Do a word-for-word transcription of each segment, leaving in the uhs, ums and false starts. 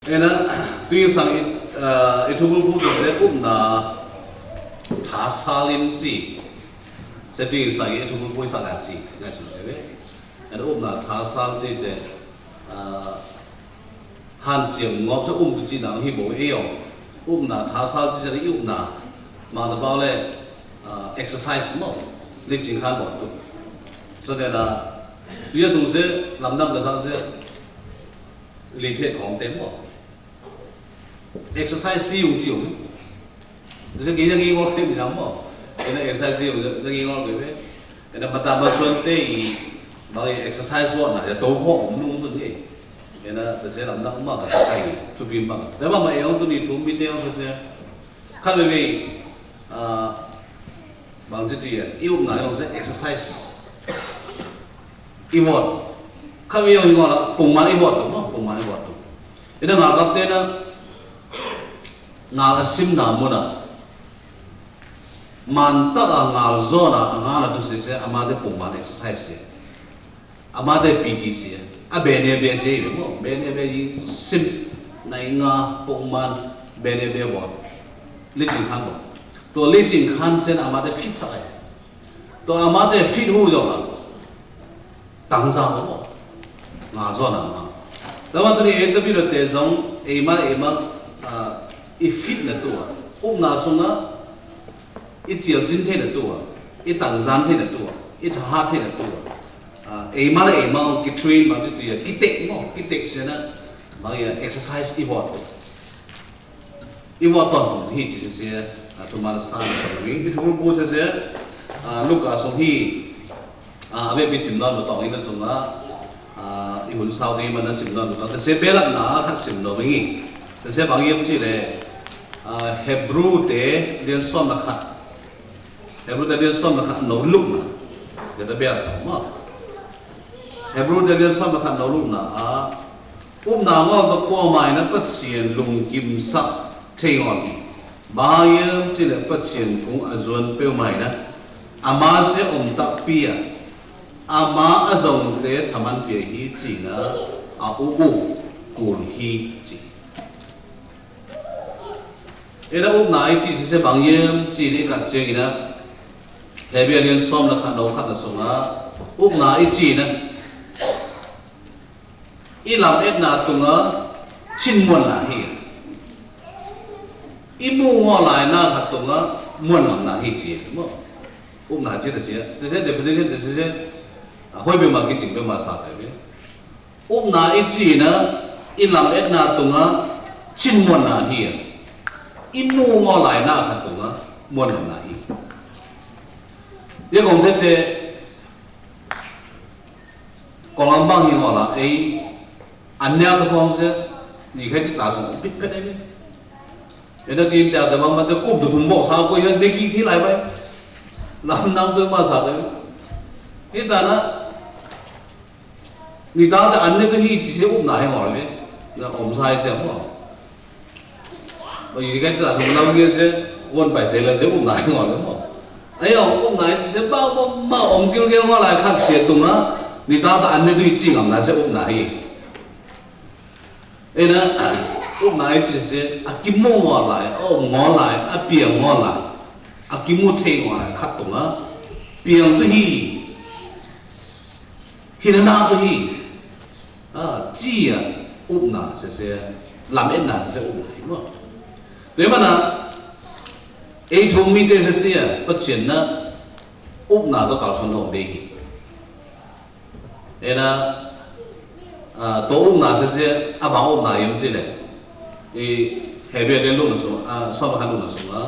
Ena, tu ying sang i, ơ, i thu bul bu tu se upna tha sal in ci. Se tu ying sang i thu bul bu i sa la ci. Ngai su le we. Ena upna tha sal ci te, ơ, han ciêng ngop se um tu ci nang hi bo e yo. Upna tha sal ci se i upna. Mang na bao le, ơ, exercise mo. Li cing han bo tu. So ena, tu ye sung se, lam dang ka sa se, li phe kong te mo. Exercise si yung ci yung. Dese ki yang ingol ke mi nang mo. Ena exercise si yung yang ingol ke be. Ena mata ma suan te i bang i exercise wa na ya tau ko um nung suan te. Ena dese lam nang ma ka sa kai tu bi ma. Te ma ma yang tu ni tu mi te yang se se. Kan be be. Ah, bang ci tu ya. I um na yang se exercise. I wot. Kan be yang i wot la pung man i wot tu mo pung man i wot tu. Ena ngal kap te na ngal a sim na mu na. Man ta a ngal zô na a ngal a tu se se a ma te pung man exercise se. A ma te P T se. A be ne be se mo be ne be yi sim na i nga pung man be ne be wot. Li cing han wot. Tu li cing han se na a ma te fit sa ai. Tu a ma te fit hu zô na. Tang za mo. Nga zô na ma. Tama tu ni e ta bi lo te zong e ma e ma, ah, i fit na tua. Um na sung a i ciel cin te na tua. I tang zan te na tua. I tha ha te na tua. Ah, e ma le e ma ki train ma tu tu ya ki tek mo ki tek se na. Ma ya exercise i wot. I wot ton hi ci se se, ah, tu ma la sa na sa ngi hi tu bu se se, ah, Luka sung hi, ah, a be bi sim non ma tong i na sung a, ah, i hun sau di ma na sim non ma tong. Te se be lak na khat sim non ma ngi. Te se bang yem ci le, ah, Hebrew te lian som na khat. Hebrew te lian som na khat no luk na. Te ta be lak ma. Hebrew te lian som na khat no luk na, ah, Upna ngol ta pô mai na Pachien lung kim sak thei ngol hi. Ba yem ci le Pachien kung a zuan peu mai na. Ama se om tak pia. Ama a zong te thaman pia hi ci na a u u kul hi ci. Ê na upna i ci se se bang yem ci ni kat ceng i na. Hebrew lian som na khat no khat na song a. Upna i ci na. I lam et na tung a chin muôn na hi. I mu ngô lai na khat tung a muôn lam na hi ci. Mo. Upna ci ta ci. Te se definition te se se. Hoi be ma ki cing be ma sa te be. Upna i ci na i lam et na tung a chin muôn na hi. I mu ngô lai na khat tung a muôn lam na hi. Ye kong te te. Kong lam bang hi ngô la, ê, an neo ta kong se, ni khe ti ta sung, pit pet ê. Ê na ki ta ta bang ma ta kum ta thum bok sa ko ya, ne ki thi lai bai. Lam nang tu ma sa ta. Ki ta na, ni ta ta an ne tu hi ci se up na hi ngô la me. Na om sai che mo. Ba yi kei ta thong nau ngiê se, won pai se la se um nai ngol mo. Ai ong um nai ci se ba ba ma om kil kil ngol lai khat se tung a, ni ta ta an ne dui ci ngam na se um nai. Ê na, um nai ci se, a kim mo ngol lai, a om ngol lai, a piêng ngol lai. A kim mo thei ngol lai khat tung a, piêng tu hi. Hi na na tu hi. A, ci a, up na se se, lam et na se se up na hi mo. Tuê ma na, ê thong mi te se se a, Pachien na, up na to kal son hong de hi. Ê na, a, to up na se se, a bang up na yom ci le. Ê, Hebrew de lu na sung, a, som han lu na sung a.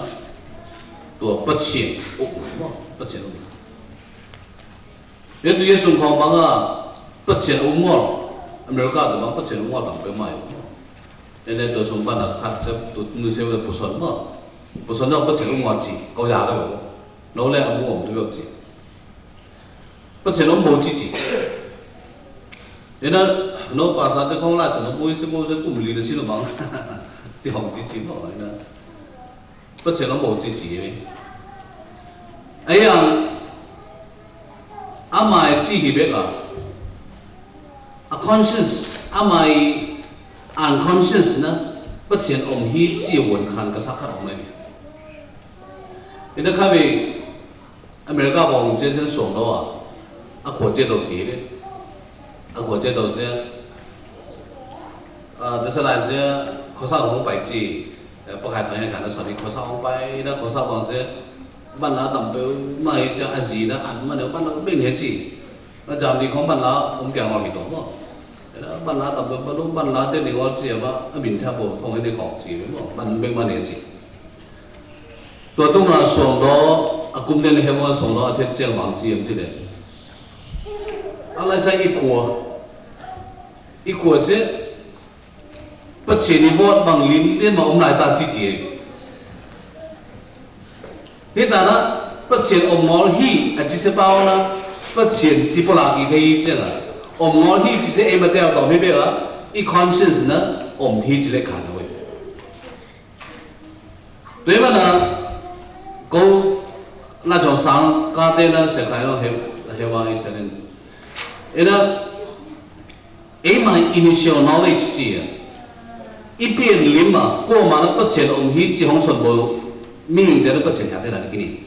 To Pachien up na mo, Pachien up na. Ê tu Yêsu khong bang a, Pachien um ngol. America tu bang Pachien um ngol bang pe mai. Ê ne tu sung bang a khat se tu nu se le puson ma. Puson na Pachien um ngol ci. Kau ya ka lo. No le a bu om tu yo ci. Pachien um mo ci ci. Ê na no pa sa te khong la ci no mo ci mo ci kum li na ci no bang. Ci hong ci ci no. Ê na. Pachien ong bau ci ci. Ê yang, a mai ci hi bek a. A conscience, a mai unconscious 呢，不前 ôm hí 之 wun khan 个 sắc khat ôm 呢。 Ina kha bi America bong jê sên suông lo a, a khua jê tô jê, a khua jê tô jê, a, tơ sa lai jê, khua sa hông pai jê, a, pa khai thang yang khan a sa bi khua sa hông pai, na khua sa bong jê, ban la tăm peu, ma hê jê a jê na, ăn ma nêu ban la bêng hê jê. Na jam di khong ban la, ôm kiăng ngol hê tô mô. Ina ban la tăm peu, ban lu ban la, tê ni ngol jê ba, a bin tha bô, thong hê ni khong jê mô, ban bêng ban hê jê. Tua tung a suông đô, a kŭm đen hê mô suông đô, a thiêt chiang măng chi yêm chi đen. A lai sa i kua. I kua se, 不前 i vot bang lin, lin ma ôm lai ta chi chi. Hita na, 不前 ôm ngol hi, a chi se pao na, 不前 chi pô la ki thei hi chiang a. Ôm ngol hi chi se ê ma teo tong hi bê a, i conscience na, ôm hi chi lê khan wê. Tuê ma na, kô, na chong sang, ka tê na, se khai lo he, he wa i sa nen. Ê na, ê ma initial knowledge chi a. I pien lim ma, kô ma na 不前 ôm hi chi hong son bo, mi de na 不前 ya tê na ni ki ni.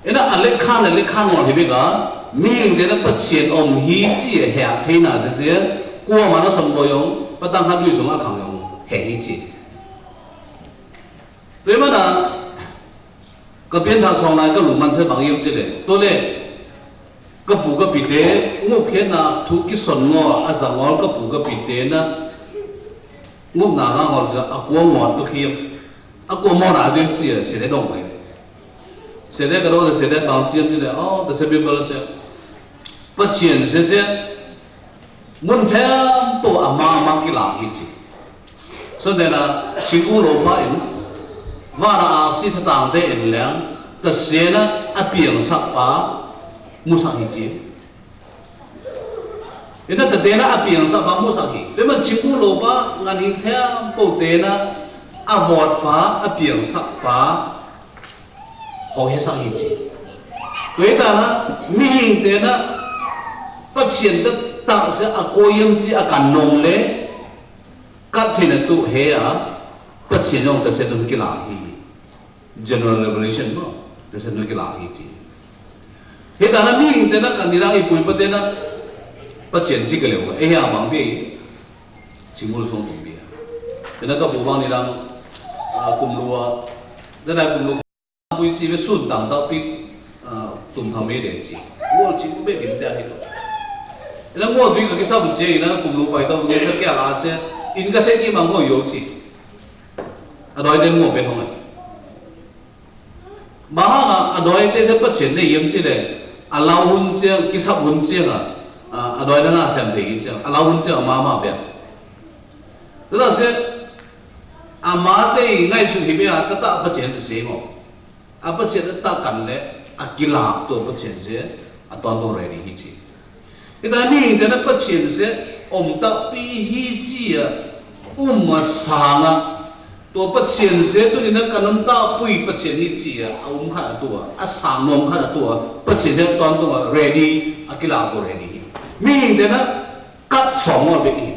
Ê na a lek khan, a lek khan ngol hê bê ka, mi hing tê na 不前 ôm hí chi hê a thê na sê sê, kua ma na sông bô yong, pa tăng hăn dui sông a khang yong, hê hí chi. Tuê ma na, ka piên thang sông na ka lu man sê bang yêm chi lê, tô lê, ka pu ka pi tê, ngôk khê na, thu ki sông ngô, a zang ngol ka pu ka pi tê na, ngôk na ngol, a kua ngol tô khi yêm. A kua mô na dên chi a, sê đê dong bê. Sê đê ka dong, sê đê bang chi a, chi đê, ơ, ta sê Bible sê. 不前 sê sê. Mun thèm pô a ma ma ki la hi chi. Sô đê na, ching u lo pa in. Wa na a si tha tang đê in leng. Ta sê na, a piang sak pa. Mu sak hi chi. Ê na ta tê na a piang sak pa mu sak hi. Tê ma ching u lo pa ngăn hing thèm pô tê na a vot pa a piang sak pa. Hô hê sak hi chi. Tuê ta na mi hing tê na 不前 ta ta sê a kô yêm chi a kan nong lê. Kat thê na tu hê a 不前 yong ta sê dun ki la hi. General revelation mô, ta sê nô ki la hi chi. Hê ta na mi, tê na ka ni rang i pui pa tê na, 不前 chi ka leo, ê hê a bang bê, chi mul song tung bê. Tê na ka bu bang ni rang, a, kum lu a, tê na kum lu pui chi bê sun tang tau pi, a, tum tham bê đen chi. Ngol chi bê dim tê a hi to. Tê na ngol tui ka ki sa bu chi na kum lu pai tau, nge sa kia la chi, in ka tê ki ma ngol yo chi. A doi tê ngol bê hong a. Ba hăng a, a doi tê sê 不前 nê yêm chi lê. A lau hun chiang, ki sap hun chiang a. A, a doi nê na sem tê yêm chiang. A lau hun chiang a ma ma bê. Tê ta sê, a ma tê i ngai su hi bê a, ta ta 不前 tê sê ngô. A 不前 ta ta kan lê, a ki la tô 不前 sê, a ton tô ready hi chi. Ita ni tê na 不前 sê, ôm ta pi hi chi a, um ma sang a. Tô 不前 sê, tu ni na ka nôm ta pi 不前 hi chi a, a um kha tu a, a sang nôm kha tu a, 不前 sê ton tô a, ready, a ki la tô ready hi. Mi tê na, kat song ngol bê hi.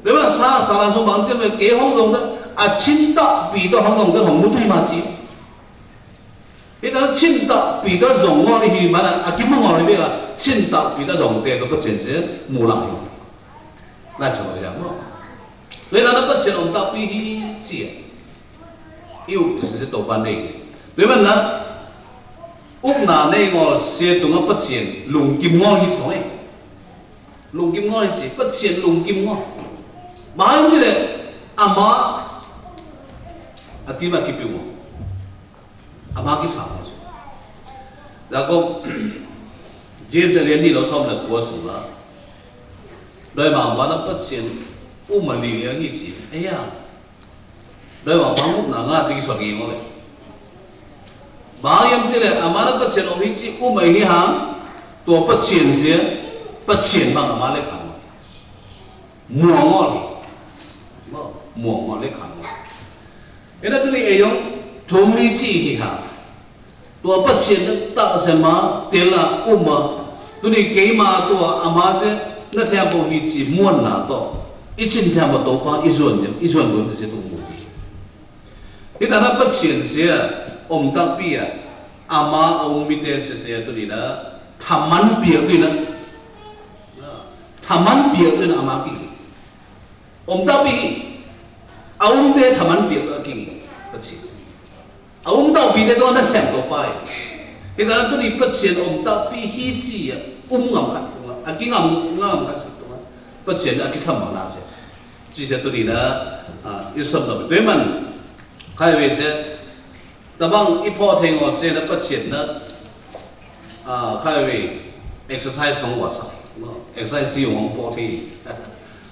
Bê ma sa, sa lan song bang chi mê, kê hong dong na, a chin ta pi tô hong dong na, hong mu tui ma chi. Hita chin ta pi ta zong ngol hi ma na, a kim ngol hi bê a, chin ta pi ta zong tê tô 不前 sê, mu la hi. Na chong ya mô. Bê na na 不前 ôm ta pi hi chi a. Iu tu sê tô pan đê. Bê ma na, uk na nê ngol sê tung a 不前, lung kim ngol hi song ê. Lung kim ngol hi chi, 不前 lung kim ngol. Ba ha yong chi lê, a ma, a ti ma ki piu ngol. A ma ki sa ma su. Yakob, James a lian ni lo som la kua su la. Doi ma ma na 不前, u ma li liang hi chi. Ê ya. Doi ma ma nguk na nga chi ki sot ngi ngole. Ba yam chi le, a ma na 不前 om hi chi, u ma hi hang, tua 不前 sia, 不前 ma a ma le kan. Muang ngol hi. Muang ngol le kan ngol. Ê na tu ni ê yong, thum ni chi hi ha. Tua 不前 ta se ma, te la u ma. Tu ni kei ma tua a ma se, Nă thiam bô hih ci muôn nă tô. Ih cin thiam bô tô păng ih yuôn, ih yuôn bô ih ci tô mô ti. Ih ta nă pă cin sia, ôm ta pi a. Ama a ôm mi ten sia sia tô ni nă. Tha man pi a pi nă. Tha man pi a pi nă ama ki. Ôm ta pi. A ôm te tha man pi a ki. Pă cin. A ôm tau pi te tô nă sem tô pai. Hita nă tô ni pă cin ôm tau pi hih ci a. Ôm ngăm khăt. A ki ngăm, ngăm khăt sĭ tô. Pă cin a ki sam ma nă se. Ci se tô ni nă, a, ih sam tô. Tô man. Khai we se. Tơbang ih pho theng ôh ce nă pă cin nă. A, khai we. Exercise hong wa sa. Exercise hong pho theng.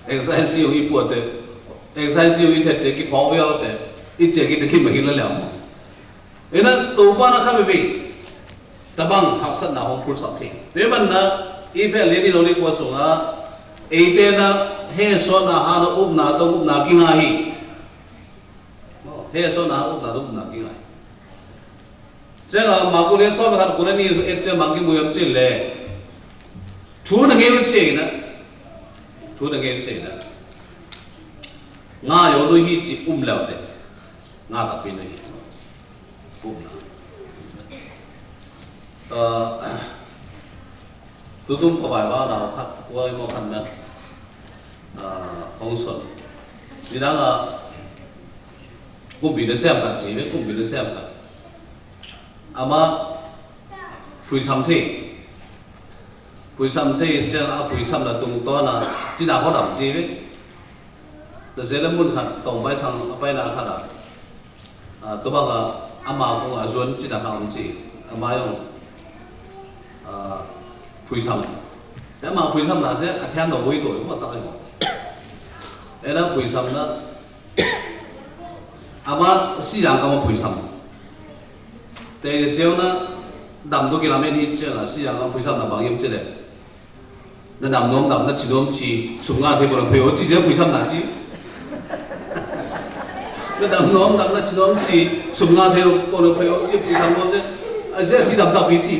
Exercise hong ih pua te. Exercise hong ih thet te ki pho we te. Ih ce ki te ki ma ki la leo. Ê nă, tô pa nă khăm ê bi. Tơbang hak sat nă hŏng pul sat thê. Tui măn nă, ih phe lê ni lô ni kua sung a. Ê tê nă, hê sot nă ha nă up nă tông up nă king a hi. Hê sot nă ha up nă tông up nă king a hi. Chê la ma ku lê sot nă ha ku lê ni ê chê ma ki mu yam chê lê. Thu nă ngê chê nă. Thu nă ngê chê nă. Ngă yô lu hi chê um leo tê. Ngă tap pi nă hi. Ơ, tŭ tŭm pơbai ba nau khăt, kuai mâu khăt mĕt. Ơ, hŏng sŏn. Di nang a, kŭm bi nă sem khăt, chi mĕt kŭm bi nă sem khăt. Ama, phui sam thê. Phui sam thê, chang a phui sam nă tŭng to nă, chi nă hŏ dam chi mĕt. Tơ se lĕ mŭn khăt, tong bai sang, bai nă khăt a. A, tơbang a, ama kông a yuôn chi nă khăt ôm chi, ama yŏng, a, phui sam. Tơ ama phui sam nă se, a thian dong wei doi, ma ta yŏng. Ê nă phui sam nă, ama si yang kama phui sam. Tơ se nă, dam dô ki la mĕn hi che nă, si yang kama phui sam nă bang yem che lĕ. Nă dam nôm dam, nă chi nôm chi, sum nga thê pô nă phe ô chi, jê phui sam nă chi. Nă dam nôm dam, nă chi nôm chi, sum nga thê pô nă phe ô chi, phui sam nôm jê. A jê chi dam dam pi chi.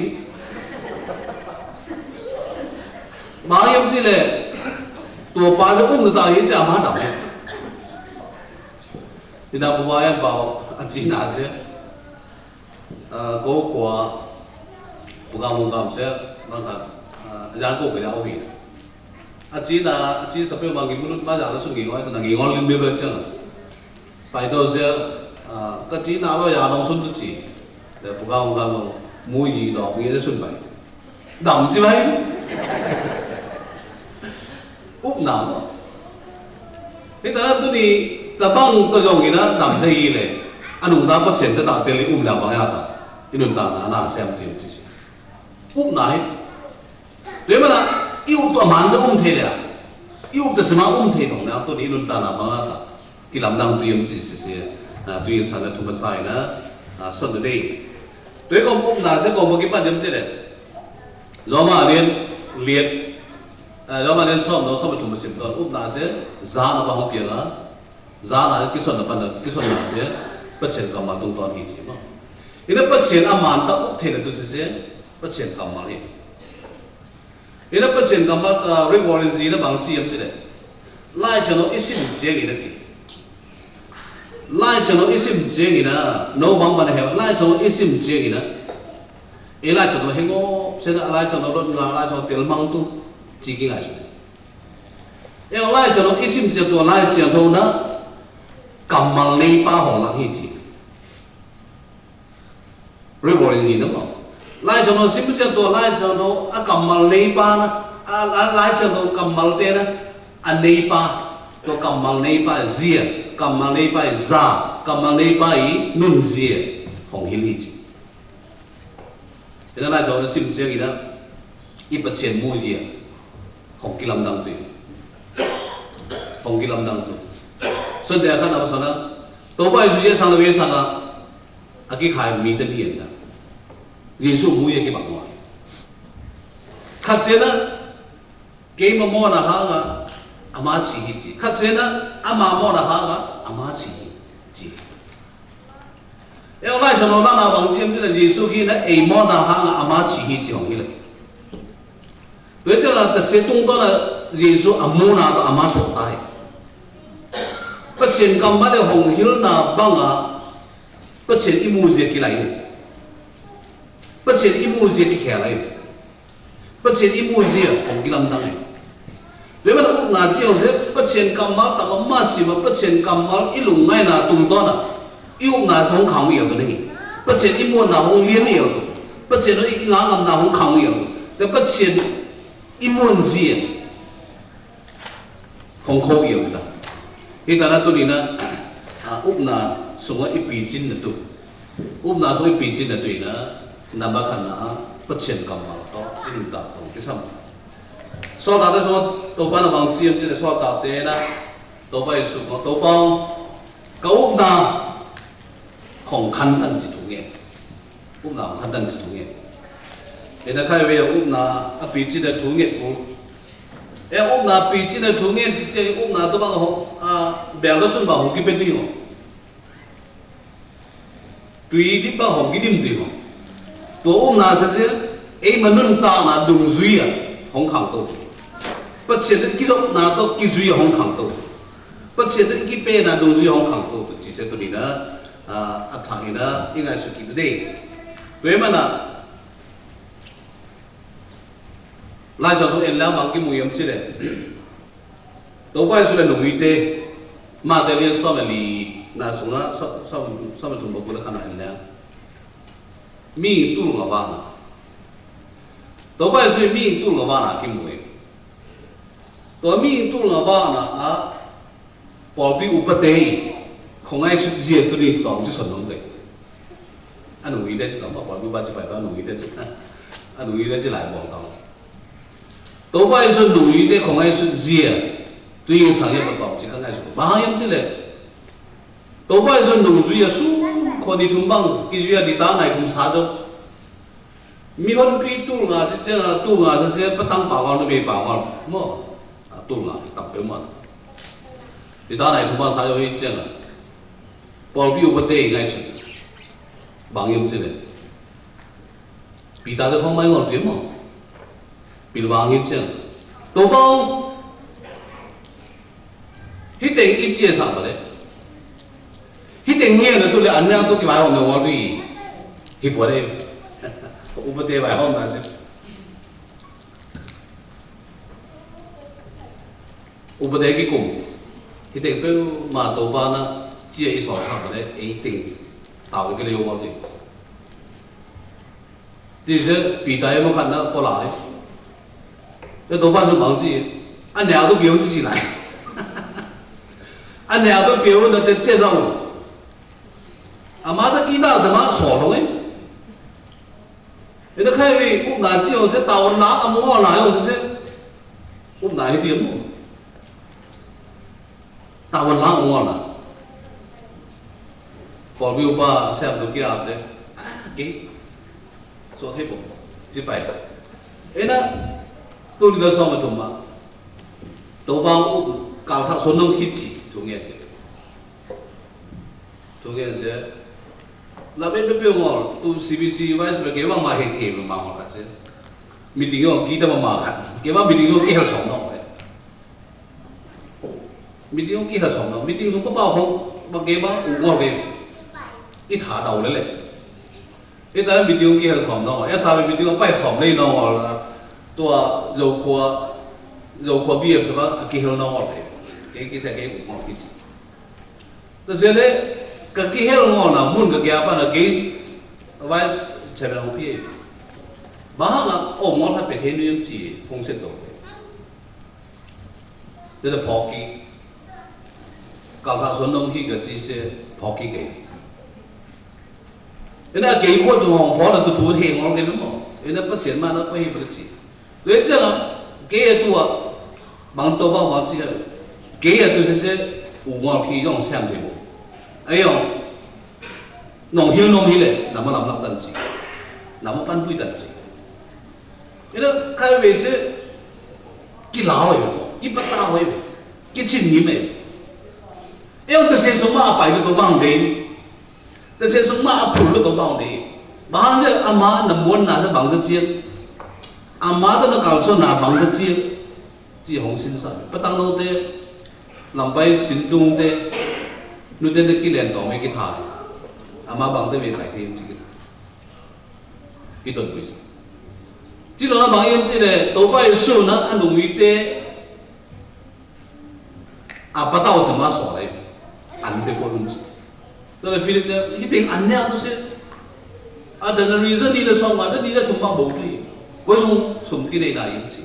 Ba yam chi lĕ, tô pa jê um nă ta yê chi ama dam. Di nă bu ba yam ba, a chi nă jê. Ơ, kô kua, bu ka mông kam se, bang ka, ơ, yang kô kơ yang ôbi. A chi nă, a chi sa pê ma ngi mŭnut ma yang la sŭn ngi ngoi, ta nă ngi ngoi lin mê bê chang. Pai tô se, ơ, ka chi nă ba yang nong sŭn tu chi. Lĕ bu ka mông kam mông, mu yi dong ngi sŭn bai. Dam chi bai. Up nă mơ. Hita nă tui ni, tơbang tơ yong ih nă, dam thê ih lĕ. Anŭng ta pơt sen tơ ta tê lĕ up nă bang ya ta. Ih nun ta nă, nă sem thê chi si. Up nă hĭ. Tui mă nă, ih up tơ man se um thê lĕ. Ih up tơ se ma um thê tong nă, tui ni ih nun ta nă bang ya ta. Ki lam dang tui yem chi si si. Nă, tui ih sa nă thu ma sai nă. Nă, sŏn tơ dê. Tui kông up nă se kông bơ ki pă yem chi lĕ. Roma lien, liet, ơ, Roma lien sôm, nô sôm, thum, sim, ton, up nă se, za nă ba hŏng pier la, za nă, ki sŏn nă, pan nă, ki sŏn nă se, pơt sen kăm mal tung ton hi chi mơ. Ih nă pơt sen a man ta up thê nă tu se se, pơt sen kăm mal hi. Ih nă pơt sen kăm mal, ơ, Rick Warren zi nă bang chi yem chi lĕ. Lai chă nô ih sim chieng ih nă chi. Lai chă nô ih sim chieng ih nă, nô bang bang heo, lai chă nô ih sim chieng ih nă. Ê lai chă nô hê ngô, se nă lai chă nô rot nga, lai chă nô tel mang tu, chi ki ngai su. Ê lai chă nô ih sim chieng tu lai chă nô nă, kăm mal nei pa hŏng lăng hi chi. Rick Warren zi nă mơ. Lai chă nô sim chă tu lai chă nô, a kăm mal nei pa nă, a, a lai chă nô kăm mal te nă, a nei pa, tu kăm mal nei pa zi a, kăm mal nei pa zi a, kăm mal nei pa ih nun zi a, hŏng hil hi chi. Ê nă lai chă nô sim chieng ih nă, ih pơt sen mu zi a, hŏng ki lam dang tui. Hŏng ki lam dang tui. Sŏn te a khăn a pơsŏ nă, tô bai su ye sang nă we sang a, a ki khai mi tơ ni ên nă. Yêsu mu ye ki bang ngoi. Khăt se nă, kei ma mô nă hang a, ama chi hi chi. Khăt se nă, ama mô nă hang a, ama chi hi chi. Ê lai chă nô nă nă bang chi yem chi lĕ Yêsu ki nă, ê mô nă hang a, ama chi hi chi hŏng hi lĕ. Tui chă nă tơ se tung to nă, Yêsu a muna tôpha a ma sô tai. ป้าเชียน kammal hŏng hilna bang a, ป้าเชียน i mu zie ki lai. ป้าเชียน i mu zie ki khe lai. ป้าเชียน i mu zie hŏng ki lam dang e. Lĕ ma nă ŭp na chi hŏng se, ป้าเชียน kammal tôpha ma si ma, ป้าเชียน kammal i lŭng ngai na tung to na. I ŭp na hŏng khang iel to ni. ป้าเชียน i muôn na hŏng lien iel to. ป้าเชียน i ngă ngăm na hŏng khang iel to. Tê ป้าเชียน i muôn zie hŏng khô iel ta. Hita na tu ni na, a, ŭp na sung a i pi chin na tu. Ŭp na sung i pi chin na tu i na, na ba khan na, ป้าเชียน kammal to, i num ta to, ki sam. Sô ta tê sô, to pa na bang chim tê sô ta tê na, to pa i su ko, to pa, ka ŭp na, hŏng khan tan chi thu nge. Ŭp na hŏng khan tan chi thu nge. Ê na khai we ŭp na a pi chi na thu nge ku. Ê ŭp na pi chi na thu nge chi chi ŭp na to bang hŏng, a, bel da sun bang hŏng ki pe tui hŏng. Tui di bang hŏng ki dim tui hŏng. To ŭp na sa se, ê ma nun ta na dung zui a, hŏng khang to. ป้าเชียน ki zop na to ki zui a hŏng khang to. ป้าเชียน ki pe na dung zui hŏng khang to. Chi se tu ni na. A, a thang i na, i ngai su ki tu de. Tuê ma na. Lai sa su en lang bang ki mu yom chi le. To pa su le nung i te. Ma te lien so me li, na su nga, so, so, so me tum ba ku le khan en lang. Mi tul nga ba na. To pa su mi tul nga ba na ki mu e. To mi tul nga ba na a. Paul pi upa te, khong ai sut zie tu ni tong chi son nong le. Anu i te chi tong, Paul pi upa chi pai tong, anu i te chi. Anu i te chi lai bong tong. To bai son nung i te khong ai sut zie. Tu i sang ye pa tong chi kang ai sut. Ba yam chi le. To bai son nung zui ya su, khong ni thum bang, ki zui ya di ta nai thum sa jo. Mi hon pi tul nga chi chiang a, tul nga sa se pa tang pa ngon, mi pa ngon. Mo. A tul nga, tang pe mo. Di ta nai thum bang sa yo i chiang a. Paul pi upa te ngai su. Bang yum chi le. Pi ta de khong mai ngon pi mo. Pi bang yum chiang. To bang. Hi teng i cie sa pa le. Hi teng nge na tu le an na tu ki bai hom na wa tu i. Hi pua le. Upa te bai hom na se. Upa te ki kum. Hi teng pe ma to pa na cie i so sa pa le e teng. Tao ki le yo wa tu i. Chi se Pita i mô khan na pô lai. Ê to pa su bang chi. Anai a to biêu chi chi lai. Anai a to biêu na te che zao. Ama ta ki ta sa ma so lo nge. Ê na khai we ŭp na chi yo se tao na a mô na yo se se. Ŭp na hi ti mô. Tao na ngol na. Paul pi upa sem tu ki ap te. Ki. So the po. Chi pai. Ê na. Tu ni da so ma tu ma. To bang u kal tha so nong ki chi. Tu nge. Tu nge se. La be pe pe ngol. Tu C B C vice pe ke wa ma he ke ma ngol ka se. Meeting yo ki ta ma ma ka. Ke wa meeting yo ki hel so nong. Meeting ki hel song nong, meeting song pa pa hong, pa ke ba u ngol ke. I tha dau le le. I ta meeting ki hel song nong, e sa meeting pa song le nong la. Tua yo kua, yo kua bi em sa ba, ki hel nong le. Ke ki sa ke u ngol ki chi. Ta se le, ka ki hel ngol na, mun ka ke apa na ke, wai che na u pi. Ba ha na, o ngol ha pe he ni em chi, phong se to. Tê tê phok ki. Kal tha son nong hi ka chi se phok ki ke. Ê na ke ko tu hong phok na tu tu he ngol ke mo. Ê na pa chen ma na pa hi pa chi. Tê chen la ke tu a. Bang to bang bang chi ha. Ke tu se se u ngol ki yong sem he mo. Ai yong. Nong hil nong hil e, namo lam lam tan chi. Namo pan pui tan chi. Ê na, khai we se, ki lao e, ki pa tao e, ki chin ni me. Ê ong ta se sung ma a pai to bang de. Ta se sung ma a phul to bang de. Bang de ama na mon na se bang de chi. Ama ta na kal so na bang de chi. Ci hong sin sa. Păng tăng nô te, lam pai sin tung te, nu te ne ki len tong me ki tha. Ama bang te me kai te ci ki tha. Ki ton pui sa. Ci lo na bang yem ci le, to pai su na, anu wi te, a pa tau sa ma so le. An te ko lun ci. Tơlơi Philip ne, hi ting an ne a tu se. A dă na reason ni le song ma, ni le tum bang bok ni. Ko sum, sum ki ne na yem ci.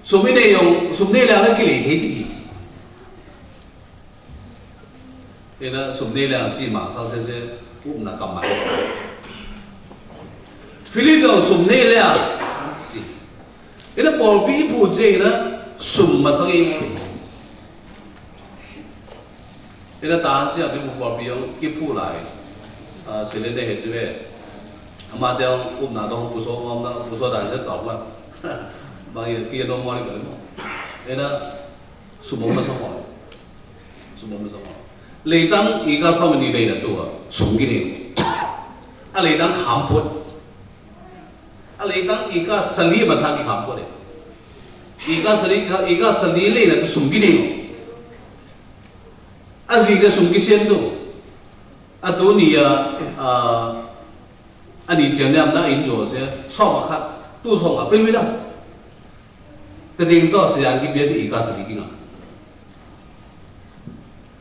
Sum i ne yong, sum ne leng a ki le thei ti ki ci. Ê na sum ne leng ci mang sa se se, up na kam ma. Philip yong sum ne leng ci. Ê na Pôl pi i phu ce na sum ma sa ngi. Ê na ta si a ki phu Pôl pi yong ki phu lai. A, si le ne he tu e. Ama te yong up na dong phu so ngom na, phu so dan se tau la. Bang ye ki no mo ni bang mo. Ê na sum ma sa mo. Sum ma sa mo. Lei tăng i ka sa ma ni lei na tu a. Sum ki ni. A lei tăng kham put. A lei tăng i ka sa li ma sa ki kham put e. I ka sa li, i ka sa li lei na tu sum ki ni. A zi ka sum ki sien tu. A tu ni a, a, a ni ciang niam na in yo se, song a khat, tu song a pil wi na. Tơdeng to se yang ki bia se i ka sa li ki na.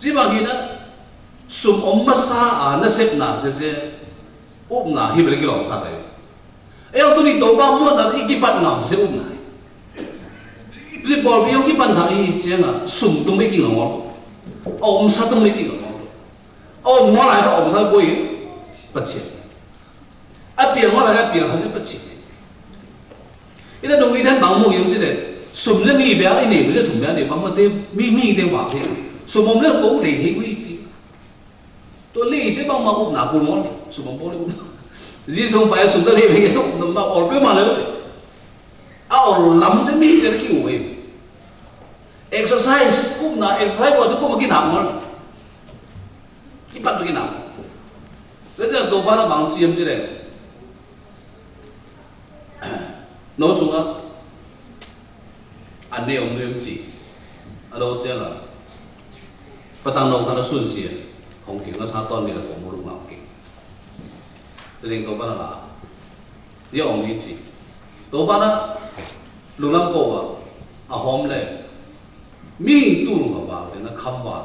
Ci bang hi na, sum ôm ma sa a na sep na se se, up na hi bel ki long sa tai. Ê, tu ni to ba mo na i ki pat ngam se um nai. Li bol bi yong ki pat na i cie na sum tung bi ki ngam. Om sa tung bi ki ngam. Om mo lai ka om sa boi. Păt cie. A piang mo lai ka piang ha se păt cie. Ina nung i dan bang mo yong cie de. Sum le mi bia i ne bi le tum bia ne bang mo te mi mi de wa ke. Sum om le ko le he wi cie. Tô lei se bang ma up na kul mol, sum ôm bol. Ji sum pai sum ta lei lei sum ma ol pe ma le. A ol lam se mi te ki u e. Exercise, up na exercise wa tu ko ma ki na mol. Ki pat tu ki na. Le ja do ba na bang ci em ci le. Nô sung a an ne ôm nuê ôm ci. A lô ceng a. Pă tăng nô khăn a sun sie. Hong king a sa ton ni la ko mô lung a hong king. Tơ ling tô pă na la. Yê ôm ni ci. Tô pă na. Lung lăng ko a. A hom le. Mi tu lung a wa le na khăm wa.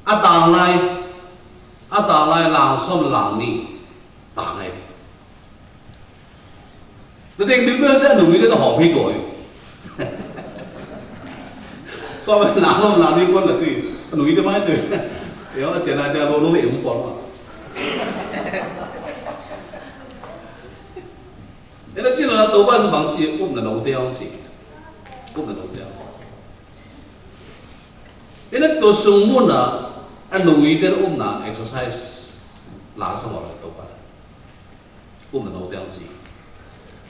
A tang lai, a tang lai lang sôm lang ni, tang lai. Tơ ting bim bim se a nui te na hom hi doi. Sôm lang sôm lang ni kuôn na tui, a nui te mai tui. Yo, a chen ai te a lô lô me mung kuôn ma. Ê na chin na tô ba su bang chi, um na nô te ong chi. Um na nô te ong. Ê na tô sung mŭn na, a nui te um na exercise la sa mô la tô ba. Um na nô te ong chi.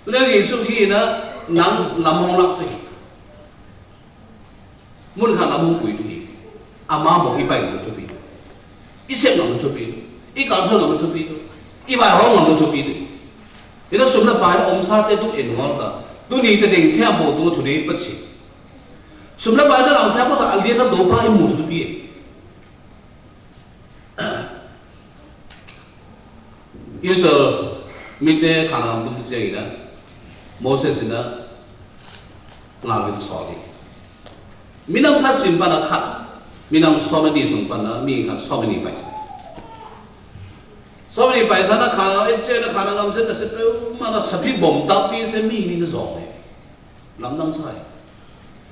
Tu na Yêsu ki na, nang lam hong lak te. Mŭn kha lam hong pui tu hi. Ama mô i pai ngam tu pi. I sem ngam tu pi. I kal so ngam tu pi tu. I bai hong ngam tu pi tu. Ê na sum na pai na om sa te tu en ngol ta. Tu ni te deng thia bo tu tu ni pa chi. Sum na pai na lang thia bo sa al dia na do pa i mŭ tu pi. Israel mite Kanaan tum cia ina, Moses ina, ngal bin soli. Minam khat sim pana khat, minam so many sung pana, mi khat so many paisa. So many paisa na Kanaan, e cia na Kanaan ngam se na se pe mana sapi bom tapi se mi ni na zong. Lam nang sai.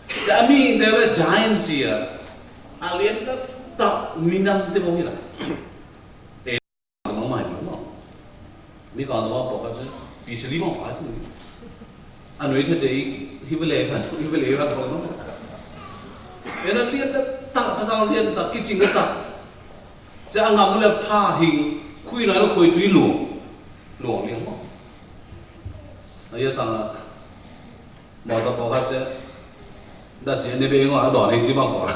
Te a mi te le giant cia. A lien ta ta minam te bom ila. Te ma mai ma. Mi ka ma po ka se. Pi se li ma pa tu. A nui te te hi vele ka hi vele ka ko no. E na lien ta ta ta lien ta ki ching ta. Cia a ngam le pa hing. Khui na lo khui tui luong. Luong lien ma. A ya sang a. Mô ta pô kha se. Đa si ne be ngo a đon he chi măng pô.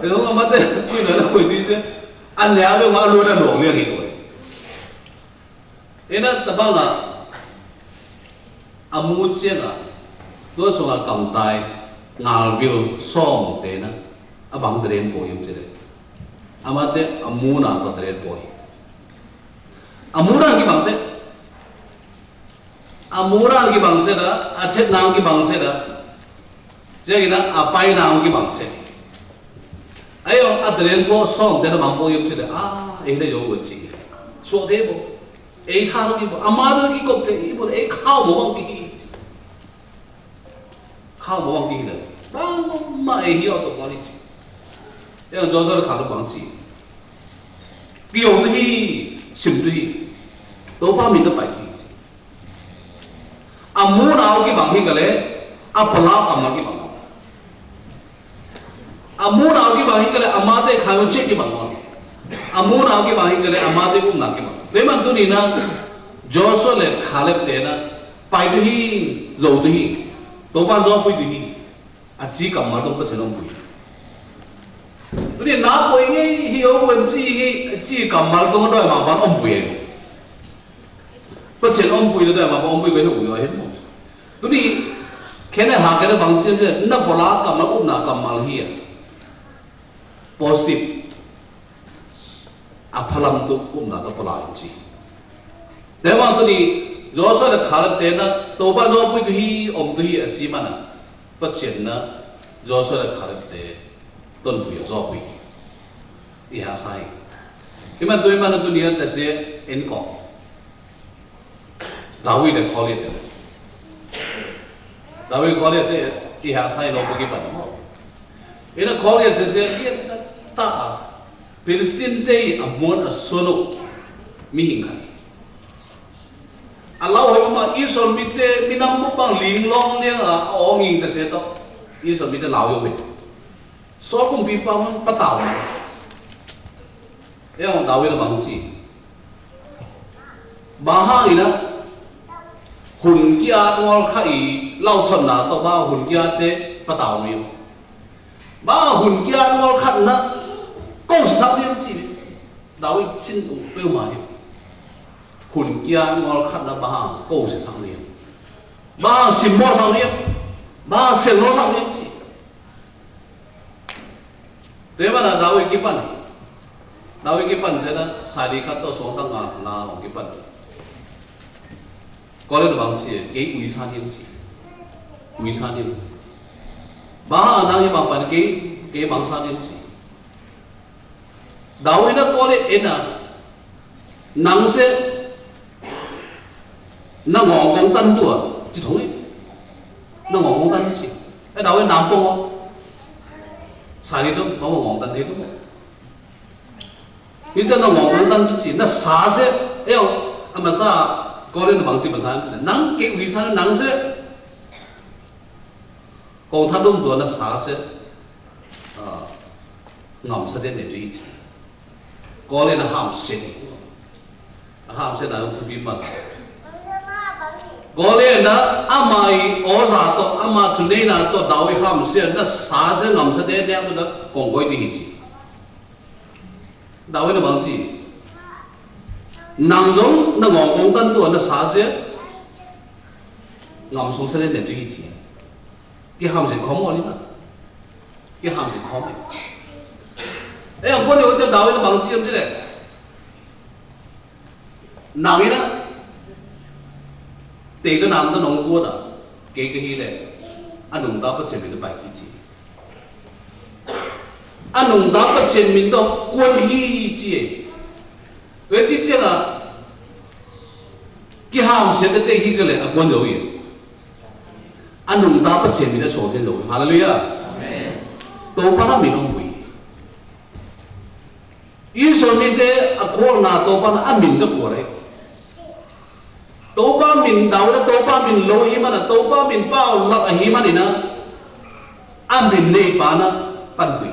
Ê, ngo ma te, kui na na kui ti se. An ne a be ngo a lu na luong liang hi ko. Ê na ta bang a. A mù tsiang a, tua song a kăm tai, ngal wil song te na, a bang tren poi yum tsiang. A ma te a mù na tua tren poi. A mù na ki bang se. A mù na ki bang se na, a chet na ki bang se na. Tsiang na, a pai na ki bang se. Ai ong a tren po song te na bang poi yum tsiang. A, e na yo wun chi. So te po. Ei tha ro ki po. A ma ro ki kop te i po. Ei khao mo bang ki. Khao mo bang ki hina. Bang ma e hi o to bang chi. Ê, Joshua lĕ khao bang chi. Ki yong tu hi, sim tu hi. To pa min to pai ki. A mù nau ki bang hi ka lĕ, a pala ka ma ki bang. A mù nau ki bang hi ka lĕ, a ma te khao chi ki bang. A mù nau ki bang hi ka lĕ, a ma te um na ki bang. Be man tu ni na, Joshua lĕ Caleb te na, Pai tu hi, yo tu hi. To pa yo pui tu hi. A chi kamal tong pa chen ong pui. Tu ni na pui nge hi o wen chi hi, chi kamal tong doi ma ban ong pui. Pa chen ong pui doi ma ban ong pui ka hi u yo hin mo. Tu ni kene ha kene bang chen na bola kamal um na kamal hi a. Positive. A phalam tu um na ta pala in chi. Te bang tu ni, Joshua lĕ Caleb te na, to pa yo pui tu hi, om tu hi a chi ma na. Pa chen na, Joshua lĕ Caleb te, ton pui yo pui. I ha sai. I man tu i man tu ni an ta se en ko. Dawid lĕ Goliat. Dawid Goliat se i ha sai lo pagi pan mo. Ina Goliat se se i ta ta. Philistin te a mon a sono mi hing kani. A lau hoi ma Israel mi te mi nam mo bang ling long liang a ong ing ta se to. Israel mi te lau yo mi. So kum pi pa mon patau. Ê ong Dawid a bang chi. Ba hang i na, hun kiat ngol kha i, lau thon na to ba hun kiat te patau mi. Ba hun kiat ngol khat na, kâu sap ni chi. Dawid chin u peu ma hi. Hun kiat ngol khat na ba hang, kâu sap ni. Ba hang sim mo sap ni. Ba hang sel mo sap ni chi. Te mana Dawid ki pan. Dawid ki pan se na sari khat to song tang a na ki pan. Kôlen bang chi, kei ui sa niam chi. Ui sa niam. Ba na ye bang pan kei, kei bang sa niam chi. Dawid na kôlen ena. Nang se, nang ngong kong tan tua, chi thong i. Nang ngong kong tan chi. Ê, Dawid nang pong o. Sa ni tu, ma ngong tan ni tu. Ni cha nang ngong kong tan tu chi. Na sa se, ê, ama sa, kôlen bang chi ma sa, nang kei ui sa, nang se. Kong tha dum tua na sa se. Ngam sa den ne ri. Kôlen na ham se. Ham se na yu thubi ma sa. Kôlen na ama i oza to ama thunei na to Dawid ham se na sa se ngam sa den ne to na kong koi di hi chi. Dawid na bang chi. Nang zong na ngong kong tan tua na sa se. Ngam song sa den ne ri chi. Ki ham se khom ngol i ma. Ki ham se khom i. Ê, ang kuan yo cha Dawid bang chi am chi lĕ. Nang i na. Te ka nam ta nong kuan a. Ke ka hi lĕ. A nung ta pa chen min ta bai ki chi. A nung ta pa chen min ta kuan hi chi. Ê chi chi na. Ki ham se te te hi ka lĕ a kuan yo i. A nung ta pa chen min a song chen lo. Haleluya. Tôpa na min ong bui. Israel mi te a kôl na Tôpa na a min ta kôl e. Tôpa min Dawid a Tôpa min lo hi ma na Tôpa min pau lak a hi ma ni na. A min nei pa na pan bui.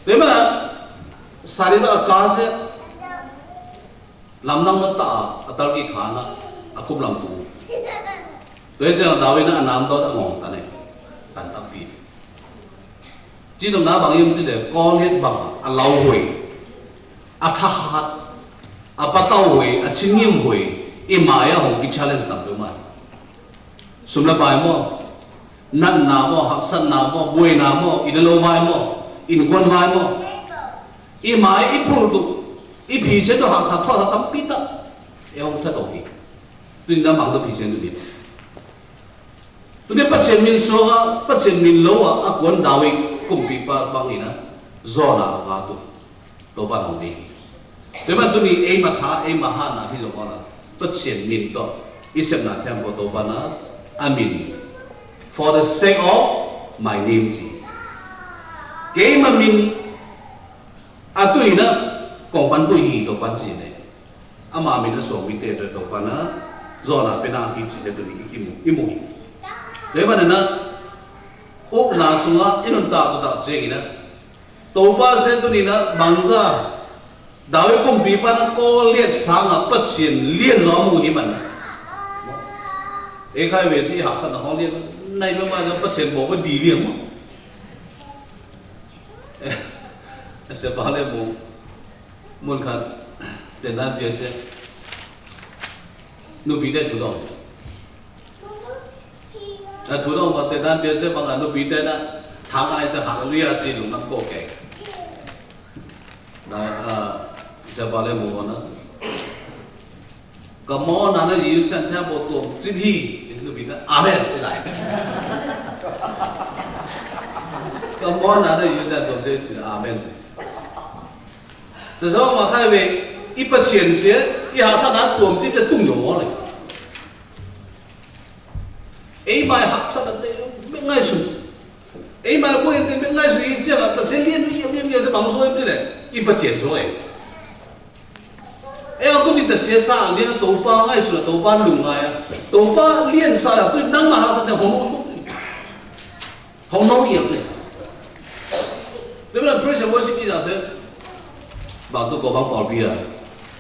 Te ma na sari ba a ka se. Lam nang ma ta a tal ki khana a kup lam tu. Tuê chang Dawid na a nam dot a ngong ta ne. Tan ta pi. Chi dong na bang yum chi de Goliat bang a lau huê. A thahat. A patau huê. A chin yum huê. Ih mai a hŏng ki challenge tăm pơ mai. Sum leh pai mô, nănna mô, haksatna mô, buaina mô, inalo vai mô, inkuan vai mô. Ih mai ih pul tu, ih phiséng tu haksat thua sa tăm pi ta. Ih hŏng ta dŏ hi. Tu ih na mang tu phiséng tu ih. Tui nê Pachên min suak a, Pachên min lo a, a kuan Dawit kŭmpima bang ih na, Yona a tu, Tôpan hŏng đi. Tui man tui nê ei ma tha, ei ma ha na hi yong a la, Pachên min to, ih sem na thiam pô Tôpan a, a min. For the sake of my name ji. Kei ma min, a tui na, kŏng pan tui hi Tôpan ji nê. Ama min a sô mi te tôpan a, Yona pê na hi chi se tui ni ki mu, i mu hi. Tui ma nê na, u na sung a, i nun ta tu ta che i na. Tôpa se tui ni na, bang za, Dawit kŭmpima na Goliat sang a Pachên lien zo mu hi man. E khai we si haksat na hŏ lien, nai lo ma na Pachên bo ko di lien mo. E se ba le mo. Mun khan, tơnan biă se. Nô bi te thu dong. A thu dong ba tơnan biă se ba nga nô bi te na. Thang ai cha haleluya chi lu nang ko ke. Na, a, cha ba le mo na. Ka mo na na Yêsu san tha bo tuôm chi hi. Chi nô bi te. Amen. Chi lai. Ka mo na na Yêsu san tuôm chi, chi. Amen. Chi. Tơsŏ ma khai we, i Pachên se, i haksat na tuôm chip te tung yong mô le. Ei mai haksat na te, mê ngai su. Ei mai ko te mê ngai su i chia la, ta se lien lien lien lien te bang so im te le, i Pachên so e. E a ko ni ta se sa lien Tôpa ngai su la Tôpa lung ngai a. Tôpa lien sa la, tu nang ma haksat te hong su. Hong nong yem ne. Tui ma na praise and worship i ya se. Bang tu ko bang pôl bia.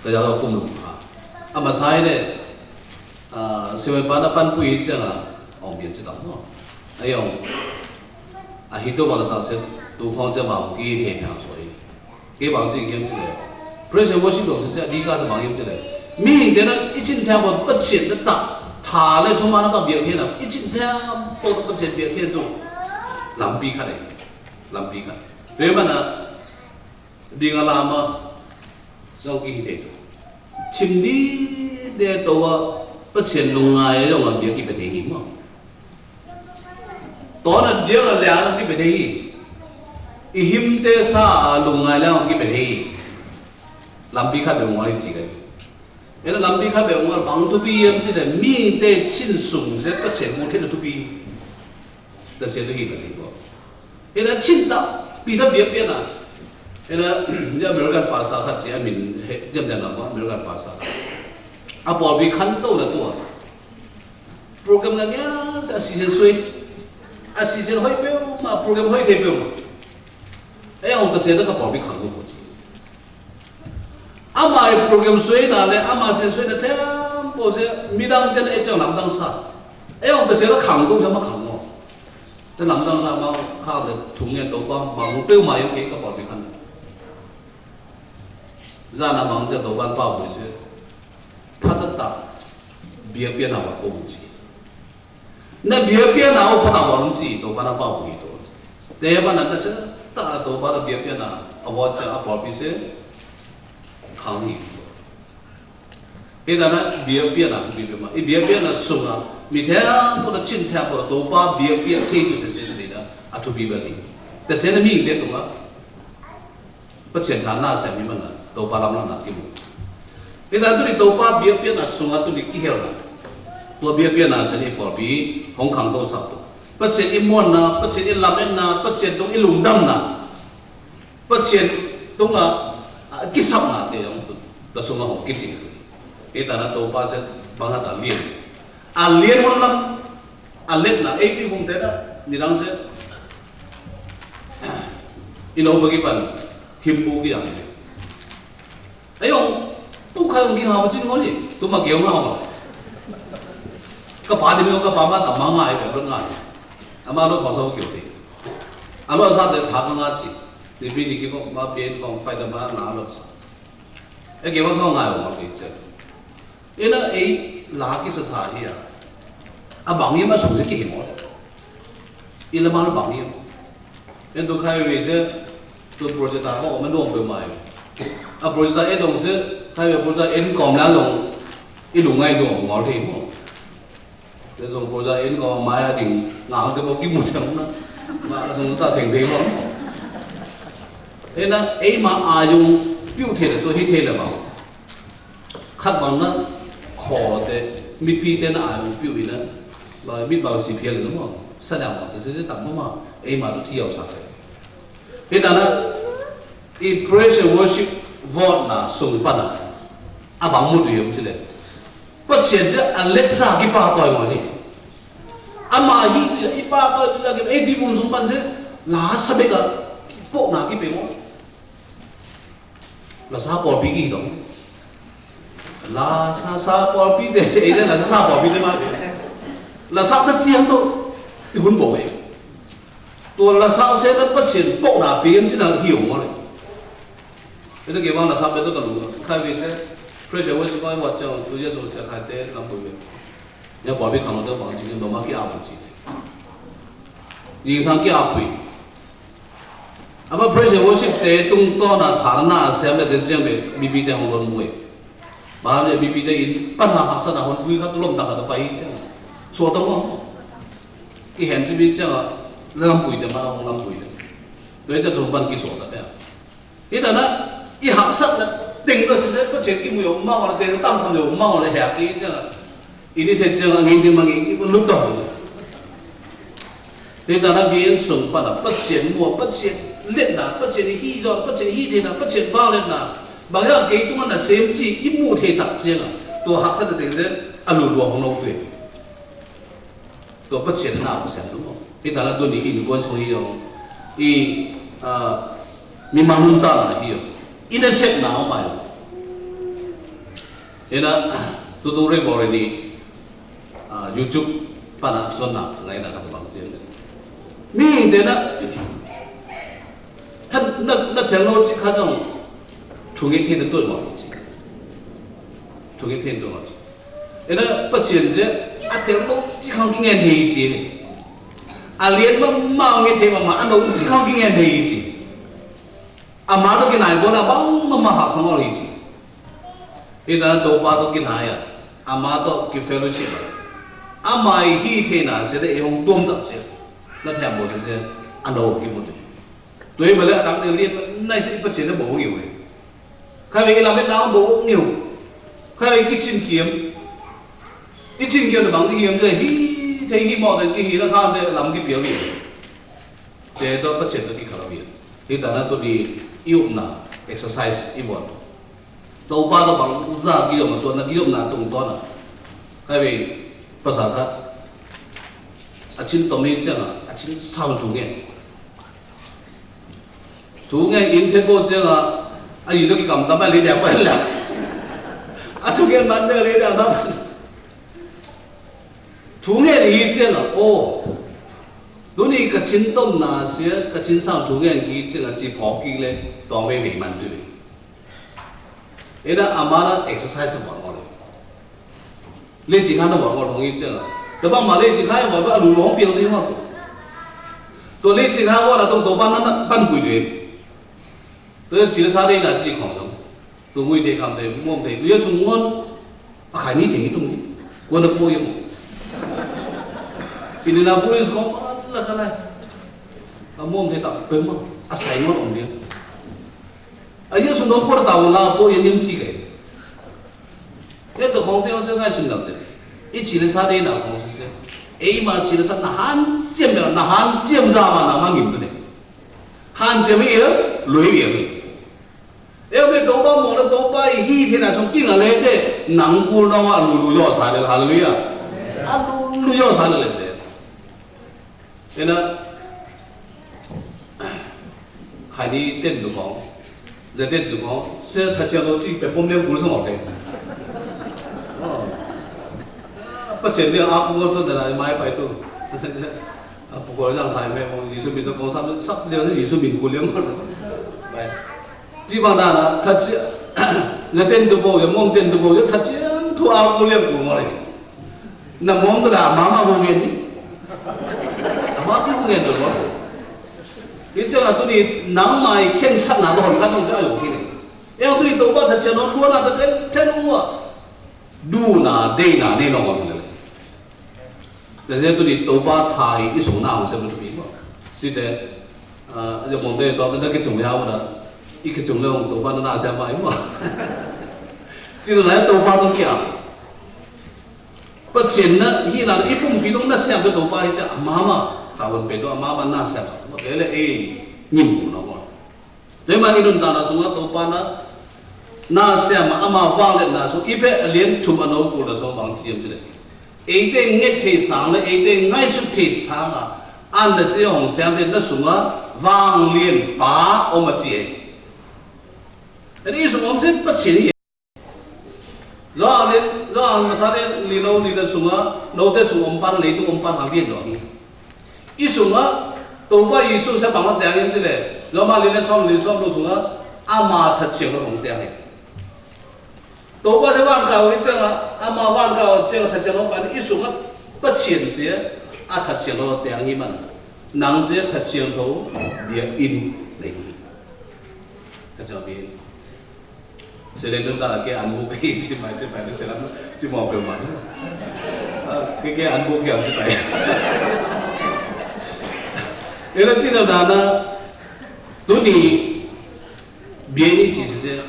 Ka ya lo kum lu ha. Ama sai ne. A, se we pa na pan pui i chen a. Ong bien chi tong no. Ayong. A hi tu ma la ta se. Tu khong che ma ong ki he na so i. Kê bang chi yem chi le. Praise and worship dong se se a di ka se bang yem chi le. Mi te na i chin thiam pô Pachên na ta. Tha le thu ma na ta biă thiê na. I chin thiam pô Pachên biă thiê tu. Lam pi kha le. Lam pi kha. Tui ma na. Di nga lam a. Dong ki hi te tu. Chim di de to wa Pachên lung ngai dong lam biă ki pê te hi mo. Tŏ na diak a liang ki pê te hi. I him te sa lung ngai liang ki pê te hi. Lam pi kha be ngol i chi kai. Ena lam pi kha be ngol bang tu pi yem chi de mi te chin sung se ka chen mo te tu pi. Ta se tu hi ba ni ko. Ena chin ta pi ta biak pian na. Ena ya American pastor khat chi a min he jam dan lam American pastor. A pol pi khan to la tua. Program ngă ngiah, a season sui. A season hơi pêu, ma program hơi thei pêu. Ê, ong ta se ta ka pol bi khang ko chi. Ama ê program sui na le, ama season sui na them, pô se, mi dang ten ê chang lam dang sa. Ê, ong ta se ta khang ko sa ma khang ko. Ta lam dang sa ma khang ta thung nge to ba, ma pêu ma yong ke ka pol bi khang. Za na mang cha to ban pa bu se. Pha ta ta. Bia pia na wa ko chi. Na bia pia na o pha ta wa lum chi to ba na pa wi to. Te ba na ta cha ta to ba na bia pia na a wa cha a pa pi se. Khang ni. He da na bia pia na tu bi ma. I bia pia na su na. Mi the to na chin the ko to ba bia pia ke tu se se ni na. A tu bi ba ni. Te se na mi de to ma. Pachên tha na se mi man na, to pa lam na na ki mu. Ê na tu ni to pa bia pia na sung a tu ni ki hel na. To bia pia na se ni pol bi hong khang to sa to. Pachên i mon na, pachên i lam en na, pachên tong i lung dam na. Pachên tong a, a, ki sap na te yong tu. Ta sung a hong ki ching. Ê ta na to pa se bang a ta lien. A lien mon lam. A let na, ê ti bung te na, ni dang se. Ino bagi pan, him bu ki yang. Ayong, tu kha yong ki ngau chin ngau ni, tu ma kiêu ngau. Ka pa di mi ka pa ma ta ma ngai ka bun ngai. Ama lo pa sa kiêu ti. Ama sa te tha ka ngai chi. Ni bi ni ki ko ma bien ko pai ta ma na lo sa. Ê kiêu ma thong ngai ma ki che. Ê na ê, la ki sa sa hia. A bang yêm a sung ki himo. Ê la ma la bang yêm. Ê dô khai wê se, dô project ta ko ma nuong bê mai. A project ta ê dong se, khai wê project ê kôm la dong. Ê lu ngai dong ngol thê mo. Ê dong project ê ko mai a ding, ngă hŏng tê bo ki mu thang na. Ma la sung ta theng bê mo. Ê na ê ma a yung, piu thê la, dô hi thê la bang. Khăt bang na, khô te, mĭt pi te na ai piu i na, ba mĭt bang si phiel na mo, sa nang mo, te se se tam mo ma, ê ma tu thiau sa te. Ê ta na, i praise and worship vot na, sung pan na, a bang mut yơh msi le. Păt sien se, a let sa ki pa toi mo ni. A ma hi tu, i pa toi tu ki, ê di bum sung pan se, la sa bê ka, pô na ki bê mo. La sa pôl pi ki dong. La sa sa pôl pi te se, la sa sa pôl pi te ma. La sa ta chiang to. I hun bo we. Tua la sa se ta păt sien pô na pi em chi na hiu mo le. Ê ta ke bang la sa pe to ta lu. Khai we se. Praise and worship ko wa chang tu ye so se khai te lam pu we. Ya pôl pi khang lo te bang chi do ma ki a bang chi. Yi sang ki a pu. Ama praise and worship te tung to na thar na sem le den chiang be, bi bi te hong lon mui. Ba le bi bi te in pan na hak sa na hon bui khat lom ta khat pa i chiang. So to mo. Ki hen chi bi chiang, lam bui te ma hong lam bui te. Doi ta zong ban ki so ta te. Ê ta na, i hak sa na, deng ta si se, pa chen ki mu yo ma wa te tam tham yo ma wa le hek ki chiang. Ini te jang angin di mangi, i pun lutong. Te dana bien sung pana, păt sien mua, păt sien let na, păt sien hi jot, păt sien hi te na, păt sien ba let na. Bang ya kei tung na sem chi, i mu te tak jang. Tua hak sa te te, a lu dua hong nau te. Tua păt sien na, păt sien tu. Te dana tu ni in kuan sung i yong. I, a, mi manun ta na hi yong. I na set na, o mai. Ê na, tutu rê bôri ni, a, YouTube pana sô na, ngai na ka bang chen. Mi te na, than, na, na thel nô chi kha dong, thu nge thên tuan ma chi. Thu nge thên tuan ma chi. Ê na, păt sien se, a thel nô chi kha ki ngen thê chi. A lien ma, ma nge thê ma ma, a nô chi kha ki ngen thê chi. Ama to ki nai bo na bang ma ma ha sang ol hi chi. Ê na dôpa to ki nai a. Ama to ki fellowship a. Ama i hi thê na se de i hong tuôm tap se. Na thèm bo se se. Ano ki mô tu. Tui ma le a tak de lien nai se i păt sien na bo ngiu e. Khai we i lam Việt Nam bo ngiu. Khai we ki chin kiêm. I chin kiêm na bang ki kiêm se hi. Thê hi mô de ki hi na khan de lam ki piel ngiu. Te to păt sien to ki kha la biên. Hi ta na to di i ŭp na exercise i ƀon. To pa to bang za ki yom to na ki yom na tung to na. Khai we pasa ta. A chin to mi chang a, a chin sao thu nge. Thu nge in the bo chang a, a yi to ki kam ta ma le dia pa la. A thu nge man de le dia ta ma. Thu nge ni yi chen a, o. Duni ka chin tom na sia, ka chin sang thu nge yi chen a chi phok ki le, tong we we man tu. Ê na ama na exercise wa ngol. Le chi khan wa ngol hong yi chen a. Te ba ma le chi khan wa ba lu hong piel ti ma. To le chi khan wa na tong to ban na ban kui de. Te chi sa de na chi khong dong. Tui mui te kham te, mông te, tui yơh sung ngon, a khai ni theng i tung ni, kuan a pô yơh mông. Indianapolis kong, a la ka lai. A mông te tap pơm a, a sai ngon ôm ni. A yơh sung ngon kuan a tau la pô yơh nim chi kê. Yơh tơ kong te ong se ngai sung lam te. I chi le sa de na kong se se. Ê ma chi le sa na han chiêm de, na han chiêm za ma na ma ngim de. Han chiêm i yơh, lui yơh. Ê, ê, dôpa mô na dôpa i hi thê na sung king a lê tê, nang kul nong a lu lu yo sa lê, haleluya. A lu lu yo sa lê lê tê. Ê na, khai ni tên du kong. Dê tên du kong. Sê tha chia lô chi pê pôm lê kul sung ok tê. Ơ. Pă chen lê a kul sung tê na mai pai tu. A pô kul yang thai mê mông Yêsu min tu kong sap, sap lê Yêsu min kul lê mông. Bai. Chi bang đa na, tha chiang, ya ten tu bo, ya mông ten tu bo, ya tha chiang Ƀu ôliang kŭ ngò lĕ. Nă mông tơ la mama mông ngen ni. Ama ƀu ngên tơ mông. Ih chang a tu ni nang mai khen sat na lon kan nong sa yo ki ni. Ih tu ni tôba tha chăn nong ƀu na ta ten ten ua. Du na de na ne nong ngen lĕ. Tơ se tu ni tôba thai ih sung na hong se mă tu ni mă. Si te. Ơ, yua mông tê tŏ kơ nă kơ chung yua nă. Ih kơ chung lĕ hŏng tôba nă nă siam mai mă. Chi nă nă tôba tŏ kiăng. Pă chên nă, hi nă, ih pŭm pi tŏng nă siam tơ tôba ih chă mama. Ta wăn pê tŏ mama nă siam. Mă kê lĕ ê, nhim kŭ nă mă. Tui mă ih nun ta nă sung a tôba nă. Nă siam mă ama wang lĕ nă sung. Ih pê lien chum anô kŭ nă sung wang chiêm chi lĕ. Ê tê ngek thê sang lĕ, ê tê ngai suk thê sang a. Ăn nă sê hong siam thê nă sung a, wang lien pa, ôm a chi ê. Ê ni sung ôm sê pă chên ê. Yua a lien, yua a mă sa lien, lien nô, lien nô sung a, nô tê sung ôm pa, lien tu ôm pa, wang lien yua hi. Ih sung a, tôba Yêsu sê bang lĕ tê ang yem chi lĕ. Yua mă lien nô sôm, lien sôm nô sung a, ama tha chiêng nô hong tê ang yem. Tôba sê wan kao ih chang a, ama wan kao chang a tha chăn lŏ pan ih sung a, pă chên sê, a tha chăn lŏ tê ang ih măn. Nang sê tha chăn lŏ, bia in, nai. Tha chăn lŏ bia in. Sê lĕ nung ta la kê ăn bôk ih chi mai chi mai sê lăm, chi mô pê măn. Ơ, kê kê ăn bôk ih ăn chi mai. Ê lăm chi nă nă, tu ni, bia in chi sê sê.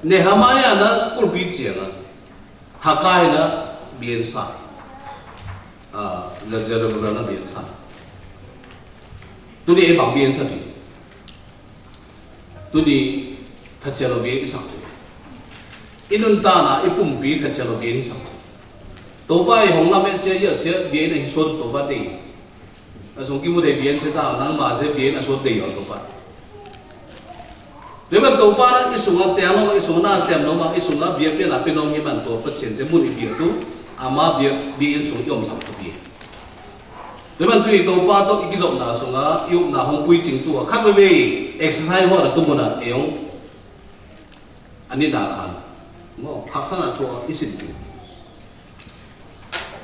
Nehemia nă kŭl pi chiêng a. Hagai nă bia in sa. A, Zerubabel nă bia in sa. Tu ni ê bang bia in sa tu. Tu ni tha chăn lŏ bia in sa tu. Ih nun ta nă ih pŭm pi tha chăn lŏ bia in sa tu. Tôba ih hong nă mên sia ia sia bia in a hi sô tu tôba tê. A sung ki mu dê bia in sê sa nang ma sê bia in a sô dê yo tôba. Dê măn tôba nă ih sung a tê nô ma ih sung a nă siam nô ma ih sung a bia bia nă pê nô ngi măn tô pă chên sê mun ih bia tu. Ama bia bia in sung yom sam tu bia. Dê măn tu ih tôba tô ih ki zop nă sung a ih uk nă hong pui ching tu a. Khăt wê wê exercise hua nă tu mu nă ê ong. Ani nă khan. Mô, hak sa nă tu a ih sin tu.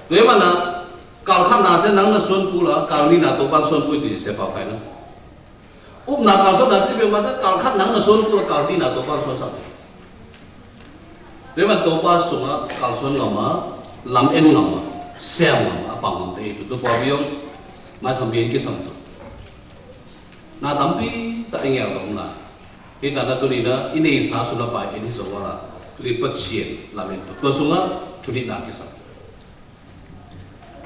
Dê măn nă, kal khăn nă sê nang nă suôn pu la, kal ni nă tôba suôn pu ti sê pao khai nă. Uk nă kal suôn nă chi bê ma sê kal khăn nă nă suôn pu la, kal ni nă tôba suôn sa. Dê măn tôba sung a, kal suôn ngă ma, lam en ngă ma, sem ngă ma, a păng ngă ma tê tu, tu pao biong, ma sam bien ki sam tu. Nă tam pi, ta eng yar dong nă. Ih ta nă tu ni nă, ih nê sa su nă pai, ih nê sa wa la, tu ni pă chên, lam en tu. Tu sung a, tu ni nă ki sam.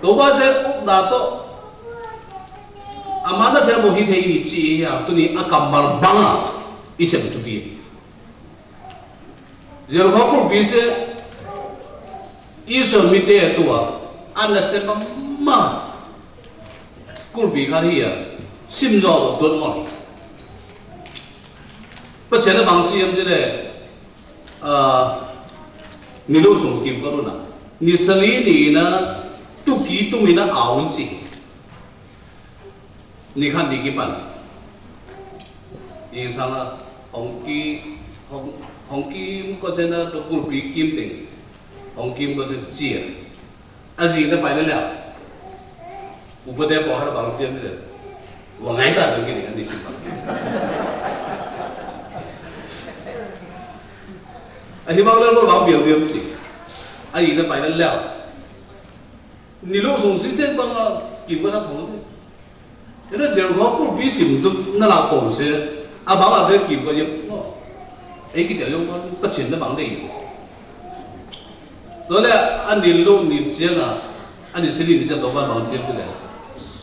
Tôba sê uk nă tô. Ama nă thê mô hi thê ih chi ih ya, tu ni a kambal bang a, ih sem tu pi. Zeriko kul pi sê, ih sô mi tê tua, a nă sem ma, kul pi kar hi ya, sim zo tô tut mô. Pă chên nă bang chi yem chi lĕ, a, ni lu sung kim kơ lu nă. Ni sali ni nă, tu ki tu mi nă aun chi. Ni khăn ni ki pan. Ni sang a, hong ki, hong, hong ki mŭ kơ sên nă, tu kul pi kim ting. Hong kim kơ sên chia. A zi ta pai nă leo. Ƀu pơdê pô hă bang chiêm dê. Wa ngai ta dong kini ani sim bang. A hi bang leo bang biang biang chi. A zi ta pai nă leo. Ni lu sung si tê bang a kim kơ sa thong dê. Ê nă Zeriko kul pi sim dŭp nă la pô sê. A bang a dê kim kơ yep. Ê ki tê yong bang pă chên nă bang dê. Tui lĕ, ani lu ni chiang a, ani sili ni chiang tôba bang chiang tui lĕ.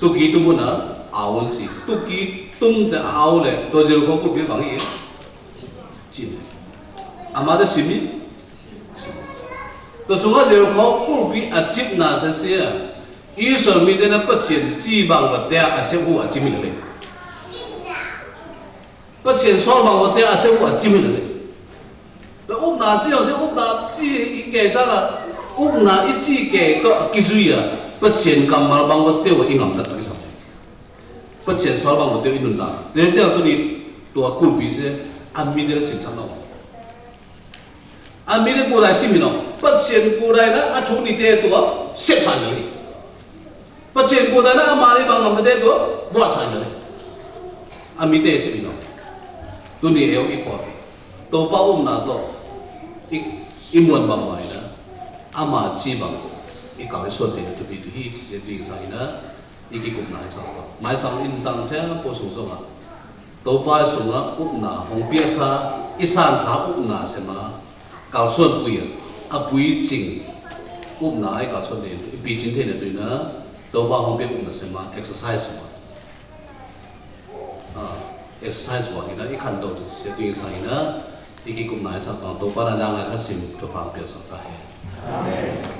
Tu ki tum nă, aun chi. Tu ki tum tê au lĕ, tu Zeriko kul pi bang i. Chin. Ama dê simi. Tu sung a Zeriko kul pi a chip nă sa sia. Israel mi dê nă pă chên chi bang wa tê a se u a chimi lĕ. Pă chên sol bang wa tê a se wa chim lĕ. Lĕ uk na chi yong se uk na chi i kê sa la. Uk na i chi kê to a ki zui a. Pă chên kamal bang wa tê wa i ngam tat to i sam. Pă chên sol bang wa tê wa i nun na. Dê chi a to ni tua kul pi se. A mi dê la sim sam na wa. A A mi te kôdai sim i nô. Pachên kôdai na a chu ni te tua sep sa jali. Pachên kôdai na a mari bang ngam te tua buat sa jali. A mi te sim i nô. Tuni eu i pot. Tôpa um na to. I, i muan bang mai na. A ma chi bang. I kau i suan te tu hi tu hi chi se tu i sa i na. I ki kup na i sa to. Mai sa in tang te po sung sung a. Tôpa sung a ŭp na hong pia sa, i san sa ŭp na sema, kal suan pui a, a pui ching, ŭp na i kal suan de, i pi ching te ne tui na, Tôpa hong pia ŭp na sema, exercise ma. A, exercise wa, i na, i khan do tu, se tui sa i na, i ki kum na i sa tang, Tôpa na dang a kha sim, Tôpa pia sa ta he. Amen.